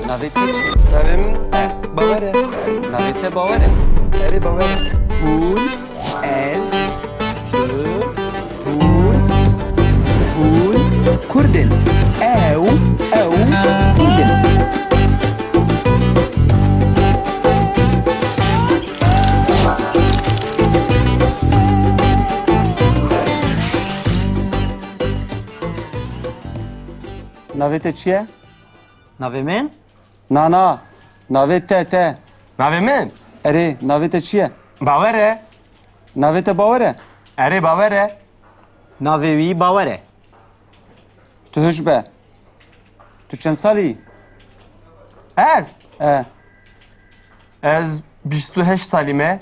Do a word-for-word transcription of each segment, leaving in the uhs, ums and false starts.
Navê te çi? Navê min Bawer e. Navê te Bawer e? Erê, Bawer e. Hûn, ez, tu, hûn, hûn Kurd in. Ew, ew Kurd in. Navê te çi ye? Navê min? Na, na. Navê te, te. Navê min? Erê, navê te çi ye? Bawer e. Navê te Bawer e? Erê, Bawer e. Navê wî Bawer e. Tu hiş be. Tu çend salî yî? Ez? E. Ez bîst û heşt salî me.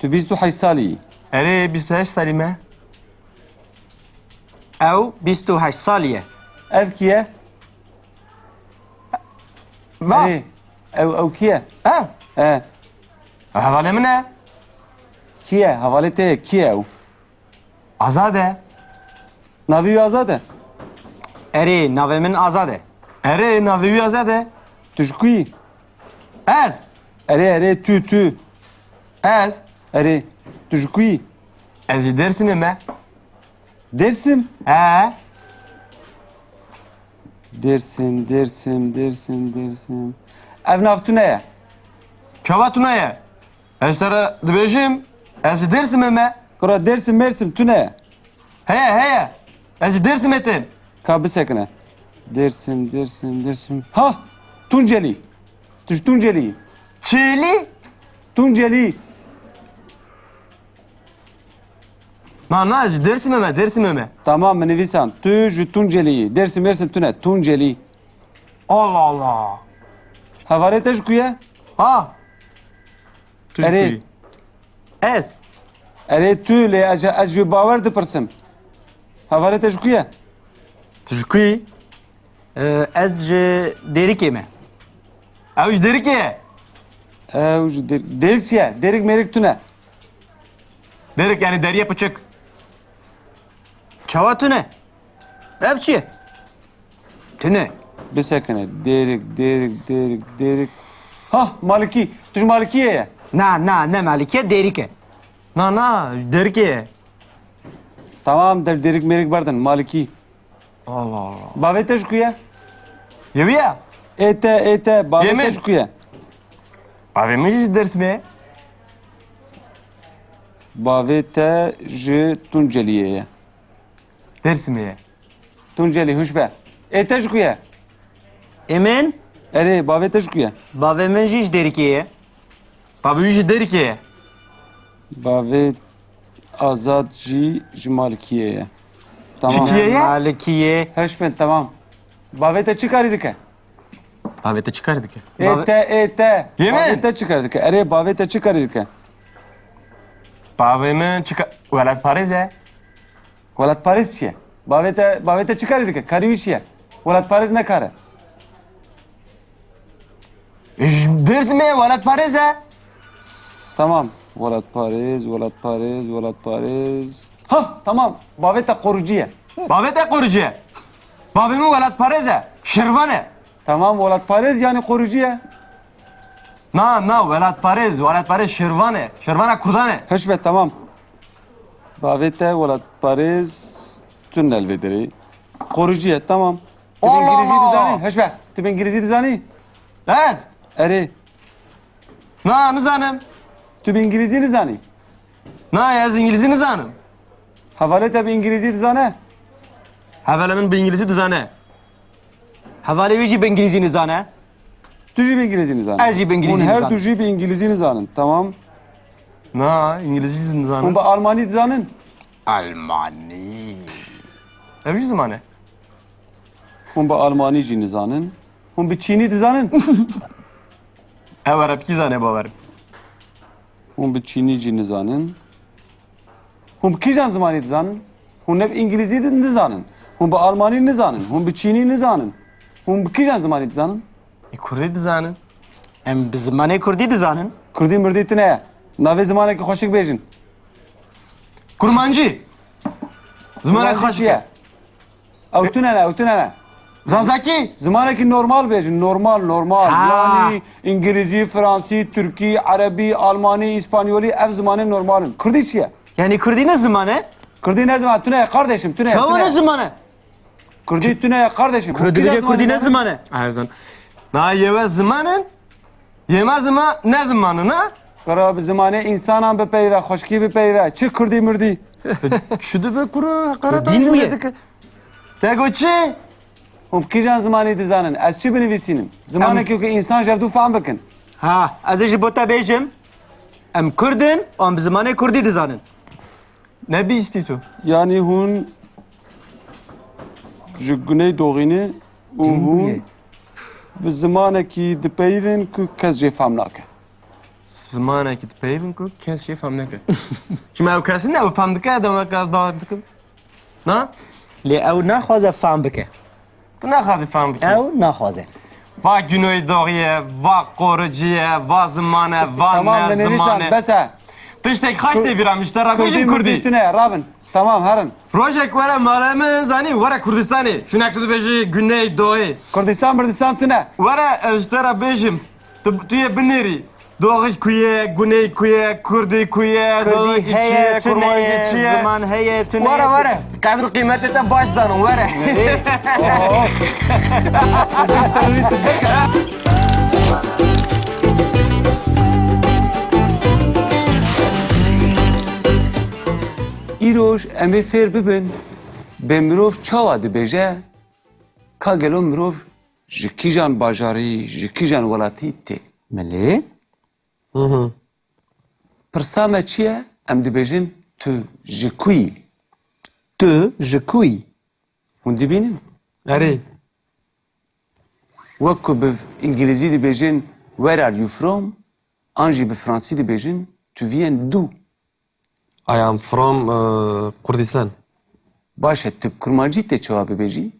Tu bîst û heşt salî yî? Erê, bîst û heşt salî me. Ew bîst û heşt salî ye. Ev kî ye? Va. Erê, ew, ew kî ye? Ha? E. Hevalê min e. Kî ye? Hevalê te ye. Kî ye ew? Azad e. Navê wî Azad e? Erê, navê min Azad e. Erê, navê wî Azad e. Tu ji ku yî? Ez? Erê, erê, tu, tu. Ez? Erê, tu ji ku yî? Ez ji Dêrsimê me. Dêrsim? He. Dêrsim, Dêrsim, Dêrsim, Dêrsim. Ev nav tune ye. Çawa tune ye? Ez te re dibêjim, ez ji Dêrsimê me. Kura Dêrsim, Mêrsim tune ye. Heye, heye. Ez ji Dêrsimê tên. Ka bisekine. Dêrsim, Dêrsim, Dêrsim. Ha! Tuncelî. Tu ji Tuncelî yî. Çêlî? Tuncelî. Na, na, ji Dêrsimê me, Dêrsimê me. Tamam, min nivîsan. Tu ji Tuncelî yî. Dêrsim, Mêrsim tune. Tuncelî. Allah Allah. Hevalê te ji ku ye? Ha? Tu ji Erê. ku yî? Ez. Erê tu lê ez, ez ji Bawer dipirsim. Hevalê te ji ku ye? Tu ji ku yî? Ee, ez ji Dêrikê me. Ew ji Dêrikê ye? Ew ji Dêr-, Dêrik çi ye? Dêrik mêrik tune. Dêrik yani deriye piçik. Çawa tune? Ev çi ye? Tune. Bisekine. Dêrik, Dêrik, Dêrik, Dêrik. Hah, Malikî. Tu ji Malikiyê ye? Na, na, ne Malikî ye, Dêrik e. Na, na, Dêrikê ye. Tamam, der Dêrik mêrik berdin, Malikî. Allah Allah. Bavê te ji ku ye? Yê wî ye? Ê te, ê te, bavê Yê te min? ji ku ye? Bavê min jî ji Dêrsimê ye. Bavê te ji Tunceliyê ye. Dêrsimê ye. Tuncelî, hûş be. Ê te ji ku ye? Ê min? Erê, bavê te ji ku ye? Bavê min jî ji Dêrikê ye. Bavê wî ji Dêrikê ye. Bavê Azad jî ji Malikiyê ye. Tamam. Çi kiyê ye? Malikiyê. Hûş be, tamam. Bavê te çi karî dike? Bavê te çi karî dike? Ê Bavê- te, ê te. Yê min? Bavê te çi karî dike? Erê, bavê te çi karî dike? Bavê min çi ka-, welatparêz e. Welatparêz çi ye? Bavê te, bavê te çi karî dike? Karî wî çi ye? Welatparêz ne kar e. E, ji Dêrsimê ye, welatparêz e. Tamam. Welatparêz, welatparêz, welatparêz. Hah, tamam. Bavê te qorucî ye. Bavê te qorucî ye. Bavê min welatparêz e. Şervan e. Tamam, welatparêz yani qorucî ye. Na, na, welatparêz, welatparêz şervan e. Şervana kurdan e. Hûş be, tamam. Bavê te welatparêz tune li vê derê. Qorucî ye, tamam. Tu bi Allah îngilîzî Allah! dizanî? Hûş be, tu bi îngilîzî dizanî? Ez? Erê. Na, nizanim. Tu bi îngilîzî nizanî? Na, ez îngilîzî nizanim. Hevalê te bi îngilîzî dizane? Hevalê min bi îngilîzî dizane. Hevalê wî jî bi îngilîzî nizane. Tu jî bi îngilîzî nizanî? Ez jî bi îngilîzî Hûn her nizanim. du jî bi îngilîzî nizanin, tamam. Na, îngilîzî jî nizanim. Hûn bi almanî dizanin? Almanî. Ev jî ziman e. Hûn bi almanî jî nizanin. Hûn bi çînî dizanin? Ew erebkî zane, bawer. Hûn bi çînî jî nizanin. Hûn bi kîjan zimanî dizanin? Hûn ne bi îngilîzî di-, nizanin. Hûn bi almanî nizanin. Hûn bi çînî nizanin. Hûn bi kîjan zimanî dizanin? E, kurdî dizanin. Em bi zimanê kurdî dizanin. Kurdî mirdî tune ye. Navê zimanekî xweşik bêjin. Kurmancî. Zimanekî Kurmancî xweşik çi ye? ye. Ew tune ne, ew tune ne. Zazakî? Zimanekî normal bêjin, normal, normal. Ha. Yanî îngilîzî, fransî, tirkî, erebî, almanî, îspanyolî, ev zimanên normal in. Kurdî çi ye? Yanî kurdî ne ziman e? Kurdî ne ziman, tune ye kardeşim, tune ye, Çawa tune ne ye. Ziman e? Kurdî tune ye kardeşim. Kurdî bêje kurdî ne ziman e? Erzan. Na yewe ziman in, yema zima ne ziman in, ha? Kura bi zimanê însanan bipeyve, xweşkî bipeyve. Çi kurdî murdî? Çi dibe kuro, heqareta Kurdî ji bûye. Me dike. Te got çi? Hûn bi kîjan zimanî dizanin? Ez çi binivîsînim? Zimanekî ku însan ji hevdû fehm bikin. Ha, ez ê ji bo te bêjim. Em kurd in û em bi zimanê kurdî dizanin. Ne bîstî tu? Yanî hûn ji Guneydoxî ne û Dîn hûn bûye. Bi zimanekî dipeyivin ku kes jê fehm nake. Zimanekî dipeyivin ku kes jê fehm nake. Çima ew kes ne, ew fehm dike, demeka ez bawer dikim. Na? Lê ew naxwaze fehm bike. Tu naxwazî fehm bikî. Ew naxwaze. Va Güneydoğu ye, va qoricî ye, va ziman e, va Tamam, ne dinivîsan, ziman e. Bes e. Tiştek xaş tê bîra min, ji te re bêjim kurdî. Tune, rabin. Tamam, herin. Rojek were mala min, zanî, were Kurdistanê. Şunek tu dibêjî Güneydoğu. Kurdistan, Murdistan tune. Were, ez ji te re bêjim. Tu, tu yê binêrî. Doğu ku ye, Güney ku ye, Kurdî ku ye, Kurdî Zazakî çi heye, ye, tune Kurmancî ye, çi ye? Ziman heye, tune Were, ye. Were. Qedr û qîmetê te baş zanin, were. Erê. Oho. Îroj em ê fêr bibin, bê mirov çawa dibêje, ka gelo mirov ji kîjan bajarî, ji kîjan welatî tê? Milê? Hı hı. Pirsa me çi ye? Em dibêjin tu ji ku yî? Tu ji ku yî? Hûn dibînin? Erê. Wek ku bi îngilîzî dibêjin "Where are you from?" an jî bi fransî dibêjin "Tu viens d'où?" I am from, e, Kurdistan. Baş e, tu bi kurmancî tê çawa bibêjî?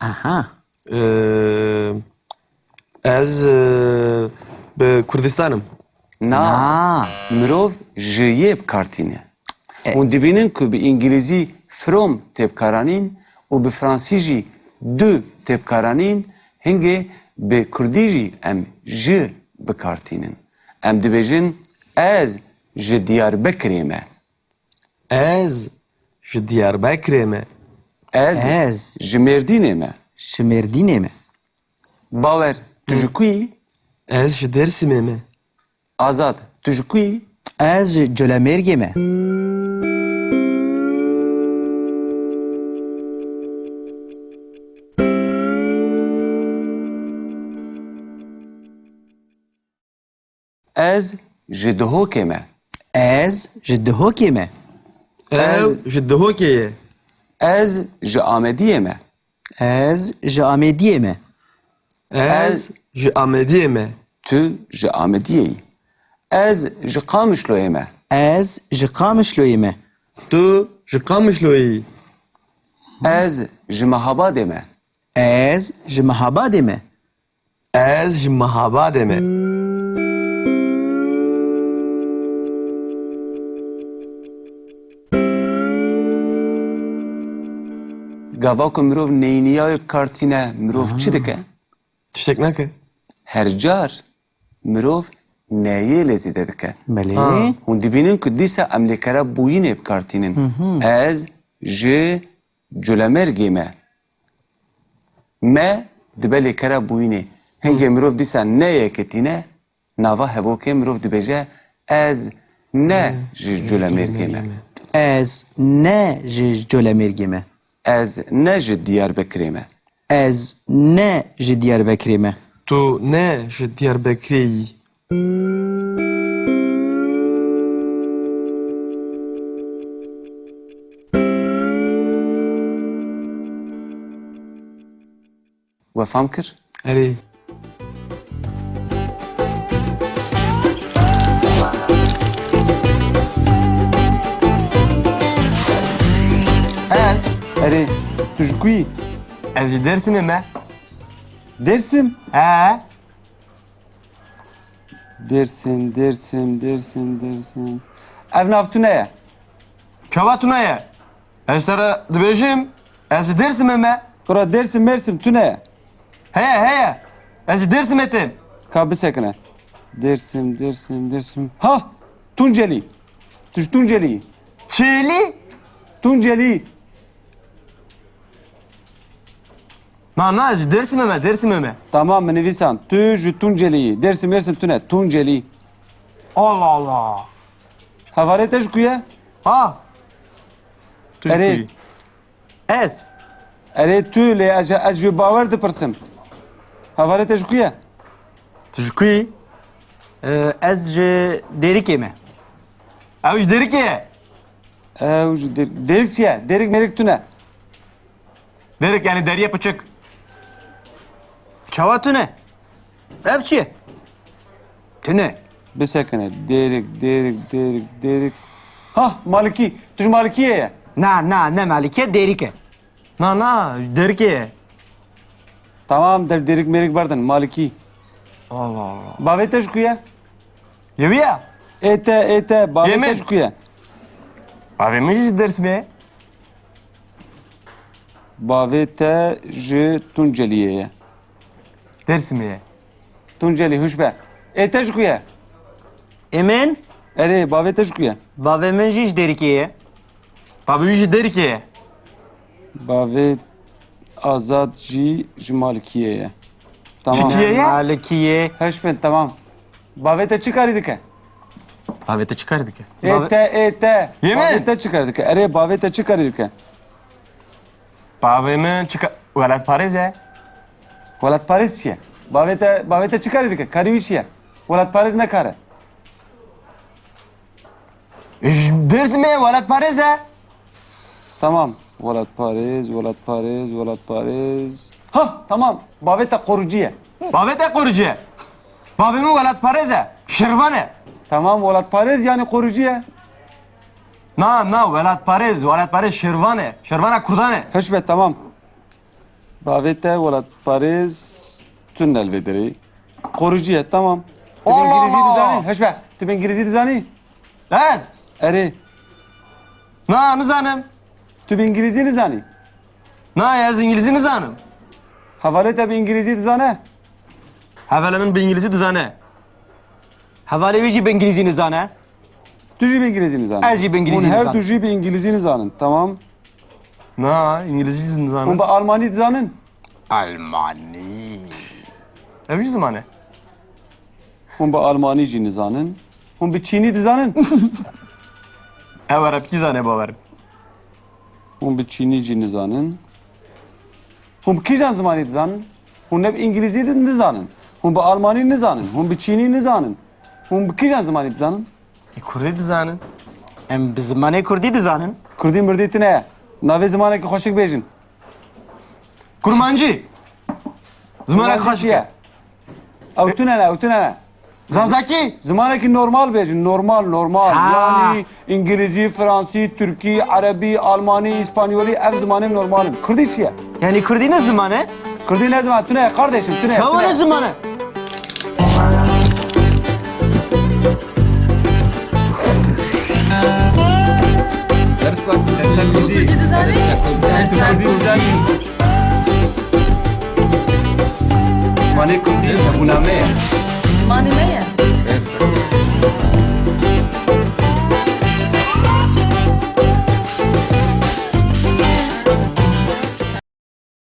Aha. E, ez, e, bi Kurdistan im. Na. Na. Mirov ji yê bi kar tîne. E. Hûn dibînin ku bi îngilîzî from tê bikaranîn û bi fransî jî du tê bikaranîn, hingê bi kurdî jî em ji bi kar tînin. Em dibêjin, "Ez ji Diyarbekirê me." Ez ji Diyarbekirê me. Ez Ez ji Mêrdînê me. Ji Mêrdînê me. Bawer, tu ji ku yî? Ez ji Dêrsimê me. Azad, tu ji ku yî? Ez ji Colemêrgê me. Ez ji Duhokê me. Ez ji Duhokê me. Ew Ez ji Duhokê ye. Ez ji Amediyê me. Ez ji Amediyê me. Ez Ez ji Amediyê me. Tu ji Amediyê yî. Ez ji Qamişloyê me. Ez ji Qamişloyê me. Tu ji Qamişloyê yî. Ez ji Mehabadê me. Ez ji Mehabadê me. Ez ji Mehabadê me. Gava ku mirov neyniya wê bi kar tîne, mirov çi dike? Tiştek nake. Her car mirov neyê lê zêde dike. Belê. Ha. Hûn dibînin ku dîsa em lêkera bûyînê bi kar tînin. Hı hı. Ez ji Culemêrgê me. Me dibe lêkera bûyînê. Hingê mirov dîsa ne yekê tîne, nava hevokê mirov dibêje, "Ez ne ji Culemêrgê me." Ez ne ji Colemêrgê me. Ez ne ji Diyarbekirê me. Ez ne ji Diyarbekirê me. Tu ne ji Diyarbekirê yî. We fam kir? Erê. Ez? Erê. Tu ji ku yî? Ez ji Dêrsimê me. Dêrsim? He. Dêrsim, Dêrsim, Dêrsim, Dêrsim. Ev nav tune ye. Çawa tune ye? Ez te re dibêjim, ez ji Dêrsimê me. Bira, Dersim, Mersim, tune. Heye, heye. Ez ji Dêrsimê tim. Ka bisekine. Dêrsim, Dêrsim, Dêrsim. Ha! Tuncelî. Tu ji Tuncelî yî. Çêlî? Tuncelî. Na, na, ji Dêrsimê me, Dêrsimê me. Tamam, min nivîsan. Tu ji Tuncelî yî. Dêrsim, Mêrsim tune. Tuncelî. Allah Allah. Hevalê te ji ku ye? Ha? Tu ji Erê. ku yî? Ez. Erê tu lê ez, ez ji bawer dipirsim. Hevalê te ji ku ye? Tu ji ku yî? Ee, ez ji Dêrikê me. Ew ji Dêrikê ye? Ew ji Dêr-, Dêrik çi ye? Dêrik mêrik tune. Dêrik yani deriye piçik. Çawa tune? Ev çi ye? Tune. Bisekine. Dêrik, Dêrik, Dêrik, Dêrik. Hah, Malikî. Tu ji Malikiyê ye? Na, na, ne Malikî, Dêrik e. Na, na, Dêrikê ye. Tamam, der Dêrik mêrik berdin, Malikî. Allah Allah. Bavê te ji ku ye? Yê wî ye? Ê te, ê te, bavê Yê te min? ji ku ye? Bavê min jî ji Dêrsimê ye. Bavê te ji Tunceliyê ye. Dêrsimê ye. Tuncelî, hûş be. Ê te ji ku ye? Ê min? Erê, bavê te ji ku ye? Bavê min jî ji Dêrikê ye. Bavê wî ji Dêrikê ye. Bavê Azad jî ji Malikiyê ye. Tamam. Çi diye ye? Malikiyê. Hûş bin, tamam. Bavê te çi karî dike? Bavê te çi karî dike? Ê te, ê te. Yê min? Bavê te çi karî dike? Erê, bavê te çi karî dike? Bavê min çi ka-, welatparêz e. Welatparêz çi ye? Bavê te, bavê te çi karî dike? Karî wî çi ye? Welatparêz ne kar e. Ji Dêrsimê welatparêz e. Tamam. Welatparêz, welatparêz, welatparêz. Ha, tamam. Bavê te qorucî ye. Bavê te qorucî ye. Bavê min welatparêz e. Şirvan e. Tamam, welatparêz yani qorucî ye. Na, na, welatparêz, welatparêz şirvan e. Şirvana kurdan e. Hişmet, tamam. Bavê te welatparêz tune li vê derê. Qorucî ye, tamam. Tu bi Allah îngilîzî Allah! dizanî? Hişmet, tu bi îngilîzî dizanî? Ez? Erê. Na, nizanim. Tu bi îngilîzî nizanî? Na, ez îngilîzî nizanim. Hevalê te bi îngilîzî dizane? Hevalê min bi îngilîzî dizane. Hevalê wî jî bi îngilîzî nizane. Tu jî bi îngilîzî nizanî? Ez jî bi îngilîzî Hûn her nizanim. du jî bi îngilîzî nizanin, tamam. Na, îngilîzî jî nizanim. Hûn bi almanî dizanin? Almanî. Ev jî ziman e. Hûn bi almanî jî nizanin. Hûn bi çînî dizanin? Ew erebkî zane bawerim. Hûn bi çînî jî nizanin. Hûn bi kîjan zimanî dizanin? Hûn ne bi îngilîzî di-, nizanin. Hûn bi almanî nizanin. Hûn bi çînî nizanin. Hûn bi kîjan zimanî dizanin? Ê kurdî dizanin. Em bi zimanê kurdî dizanin. Kurdî mirdî tune ye. Navê zimanekî xweşik bêjin. Kurmancî. Zimanek Kurmancî xweşik çi ye? ye. Ew tune ne, ew tune ne. Zazakî? Zimanekî normal bêjin, normal, normal. Ha. Yanî îngilîzî, fransî, tirkî, erebî, almanî, îspanyolî, ev zimanên normal in. Kurdî çi ye? Yanî kurdî ne ziman e? Kurdî ne ziman, tune ye, kardeşim, tune ye, Çawa tune ye. ne ziman e? Dersa, dersa kurdî. Kurdî dizanî? Dersa kurdî dizanî. Zimanê kurdî hebûna me ye. Zimanê me ye.